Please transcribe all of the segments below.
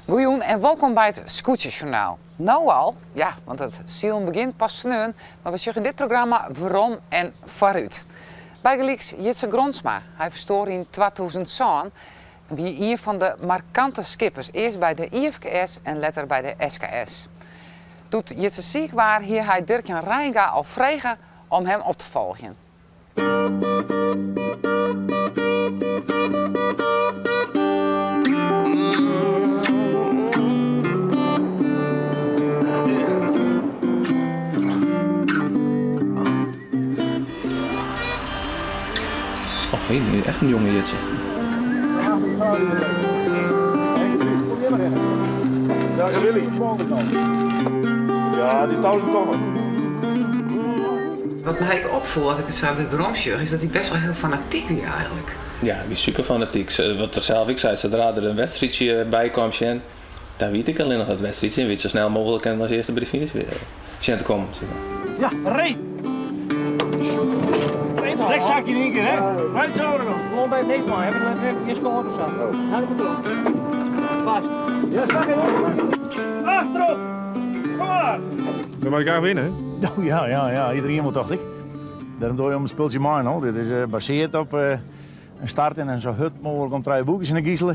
Goejûn en wolkom by it Skûtsjesjoernaal. No al, ja, want it silen begjint pas sneon, mar we sjogge yn dit programma werom en foarút. Bygelyks Jitse Grondsma, hy ferstoar yn 2007 en wie ien fan de markante skippers, earst by de IFKS en letter by de SKS. Doe't Jitse siik waard hie hy Dirk-Jan Reijenga al frege om him op te folgjen. Och hé, echt in jonge Jitse. Wat my ek opfoel as ik it sa wer weromsjoch, is dat hy best wol hiel fanatyk wie eigenlik. Ja, hy wie super fanatyk. Wat er sels ek sei, sadra der in wedstriidsje by kaam sjen, dan wie it ek allinnich dat wedstriidsje en wie it sa snel mooglik en as earste by de finish sjen te kommen. Sis mar. Ja, ree! Trek zakje in één keer, hè? Right zo dan. Gewoon bij het niks man, heb ik net geen scoort of zo. Nou, dat moet erop. Vast. Ja, zak in, Achterop! Kom maar! Dan moat ik graach winne, hè? Nou ja, ja, ja, iedereen wol tocht ik. Dêrom doe je om in spultsje mei, no. Dit is basearre op in start en sa hurd mooglik om trije boekjes yn de gisele.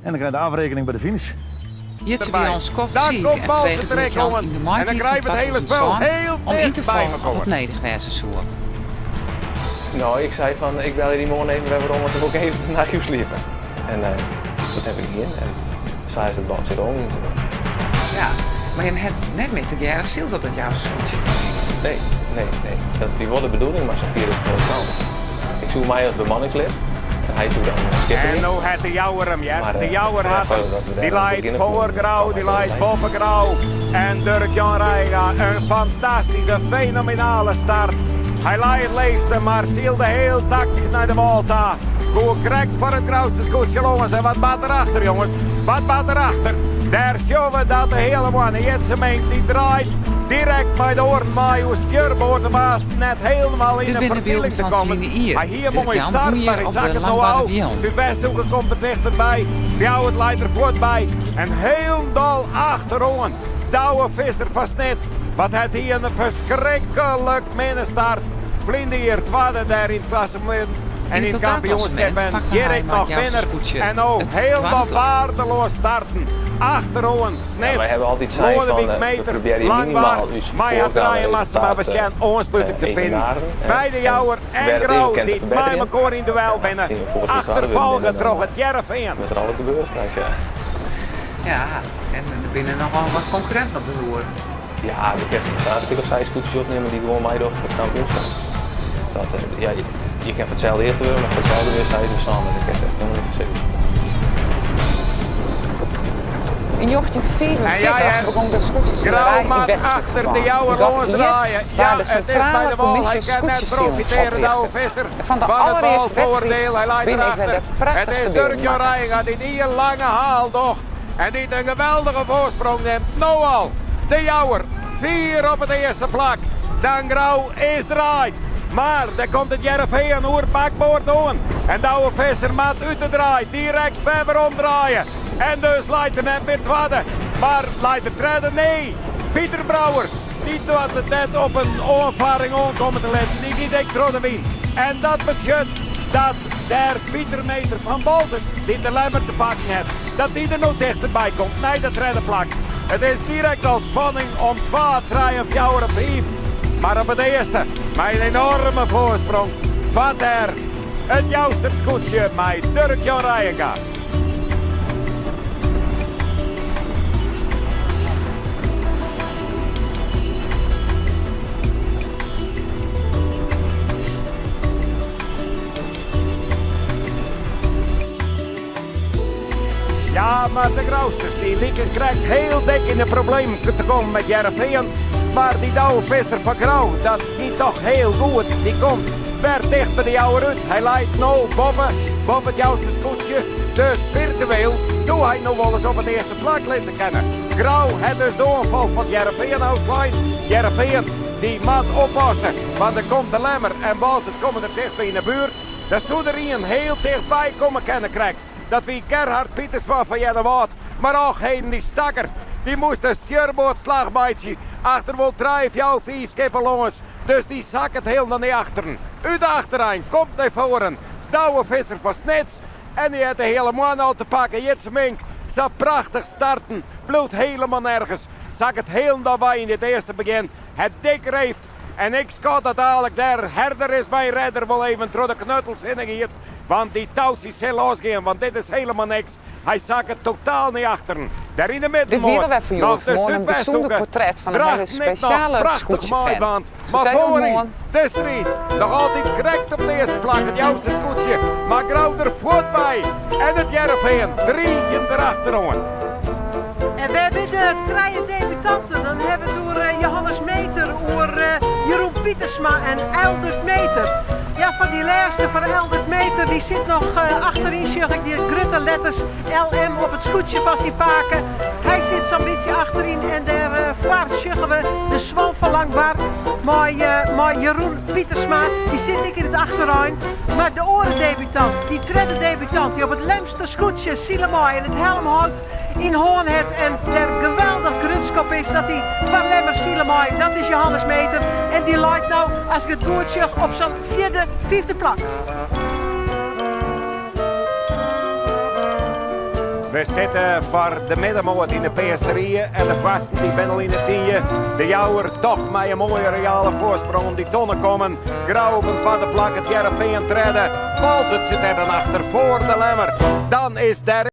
En dan krij je de afrekening by de finish. Jitse wie al in skoft siik en frege Dirk-Jan yn de maitiid fan 2007 om yn te fallen as it nedich wêze soe. No, ik sei fan ik belje dy moarn even wer werom, want dan wol ik even in nachtje sliepe. En dat ha ik dien en sa is it baltsje rollen. Ja, mar jim ha net mear tegearre syld op dat Jouster skûtsje tink ik? Nee, nee, nee. Dat wie wol de bedoeling, mar safier is it noait kaam. Ik soe mei as bemanningslid en hy soe dan skipperje. En no hat de Jouwer him, hear. Mar De Jouwer ja, hat him. foardat we Dy dêr oan leit begjinne foar koenen, Grou, kaam dy hy troch leit de lijn. boppe Grou. En Durk-Jan Reijenga, in fantastyske, fenomenale start. Hy lei it leechste, mar sylde hiel taktysk nei de wâl ta. Koe krekt foar it Grouster skûtsje lâns. En wat bart derachter, jonges? Wat bart derachter? Dêr sjogge we dat de Heale Moanne Jitse Mink dy draait direkt mei de oaren mei oer stjurboard om aanst net helemaal yn Dit 'e binne de bylden ferpieling te fan kommen. ferline jier. Hy hie in moaie Dirk-Jan start, wûn mar hjir hy op de sakket no Langwarder ôf. Wielen. Súdwesthoeke komt der tichterby. Ljouwert leit der fuortby. En hielendal achteroan Douwe Visser fan Snits. Wat hat hy in ferskriklik minne start. Ferline jier twadde dêr yn it klassemint en Yn yn it it kampioenskip totaalklassemint en pakte hjir hy ek mei noch it Jouster winner. skûtsje En no it twadde hielendal plak. waardeloas starten. Achteroan Ja, wy Snits, hawwe altyd sein fan Loadewyk we Meeter, probearje Langwar, minimaal ús mei har foargaande trijen moat se mar resultaat besjen oansluting te finen. evenaren By de en Jouwer en wêr it even Grou kin te dy't mei ferbetterjen. mekoar yn duel Ja, binne, syn we foarich jier twadde wurden achterfolge binne, dan troch it Hearrenfean. moat der alles gebeure straks, ja. Ja, en der binne nochal wat konkurrinten op de loer. Ja, do kinst sa in stik of seis skûtsjes opnimme dy't gewoan meidogge foar it kampioenskip. Dat, ja, je kin foar itselde earste wurde, mar foar itselde wurde seis of sân, dêr kinst echt helemaal niks fan sizze. Yn 1945 begûn de skûtsjesilerij Grou yn moat wedstriid achter de ferbân. Jouwer Yn dat lâns jier draaie. Ja, waard de it is by Sintrale de wâl. Hy Kommisje kin net Skûtsjesilen profiteare, Douwe oprjochte. Visser, En fan de fan it allerearste wedstriid wâlfoardiel. Hy leit binne ek wer derachter. de It prachtichste is bylden Durk-Jan makke. Reijenga dy't ien lange haal docht en dy't in geweldige foarsprong nimt. No al de Jouwer fier op it earste plak. Dan Grou is draaid. Mar dêr komt it Hearrenfean oer bakboard oan. En Douwe Visser moat út de draai direkt wer werom draaie. En dus leit er net mear twadde, mar leit er tredde. Nee, Pieter Brouwer, dy doart it net op in oanfarring oankomme te litten. Dy giet ek troch de wyn. En dat betsjut dat dêr Pieter Meeter fan Boalsert, dy't de Lemmer te pakken hat, dat dy der no tichterby komt nei dat tredde plak. It is direkt al spanning om 2, 3, 4 en 5. Mar op it earste, mei in enoarme foarsprong, fart dêr it Jouster skûtsje mei Durk Jan Reijenga. Ja, mar de Grousters dy liken krekt hiel dik yn de problemen te kommen met Hearrenfean. Mar dy Douwe Visser fan Grou, dat giet toch hiel goed. Dy komt wer ticht by de Jouwer út. Hy leit no boppe, boppe it Jouster skûtsje. Dus firtueel soe hy no wolris op it earste plak lizze kinne. Grou hat dus de oanfal fan Hearrenfean ôfslein. Hearrenfean dy moat oppasse, want der komt de Lemmer en Boalsert komme der tichtby yn de buert. Der soe der ien heel tichtby komme kinne krekt. Dat wie Gerhard Pietersma fan Earnewâld. Mar och heden, dy stakker, dy moast in stjurboardslach meitsje achter wol trije, fjouwer, fiif skippen lâns. Dus dy sakket hielendal nei achteren. Ut de achterein komt nei foaren Douwe Visser fan Snits. En dy hat de heale moanne al te pakken. Jitse Mink, sa prachtich starten, bliuwt helemaal nergens. Sakket hielendal wei yn dit earste begjin. Het dik reeft. En ik skat dat dalik dêr Herder is mijn redder wol even troch de knuttels hinne giet. Want dy toutsjes sil losgean, want dit is helemaal niks. Hy sakket totaal nei achteren. Dêr yn de Dit wie middenmoat alwer foar noch hjoed. de Moarn in bysûnder Súdwesthoeke. portret fan in hele Drachten ek noch spesjale prachtich skûtsjefan. meidwaand. Soe Mar sizze oant foaryn moarn. de striid. Noch altyd krekt op it earste plak it Jouster skûtsje. Mar Grou der fuort by. En it Hearrenfean driigjend derachteroan. En we hebben de trije debutanten. Dan hebben we het oer eh, Johannes Meter, oer eh, Jeroen Pietersma en Eldert Meter. Ja, fan dy lêste fan Eldert Meter, dy sit noch eh, achteryn, sjoch ik dy grutte letters LM op it skûtsje fan syn pake. Hy sit sa'n bytsje achteryn en dêr eh, foar sjogge we de Swan fan Langwar mei, eh, mei Jeroen Pietersma. Dy sit ek yn it achterein. Mar de oare debutant, dy tredde debutant, dy op it Lemster skûtsje sile mei en it helmhout yn hân hat en der geweldich grutsk op is dat hy foar Lemmer sile mei, dat is Johannes Meter. En dy leit no, as ik it goed sjoch, op sa'n fjirde, fyfde plak. We sitte foar de middenmoat yn de Peasterie en de foarsten dy binne al yn de tynje. De Jouwer toch mei in moaie reale foarsprong om dy tonne kommen. Grou op in twadde plak, it Hearrenfean tredde. Boalsert sit dêr dan achter foar de Lemmer. Dan is der.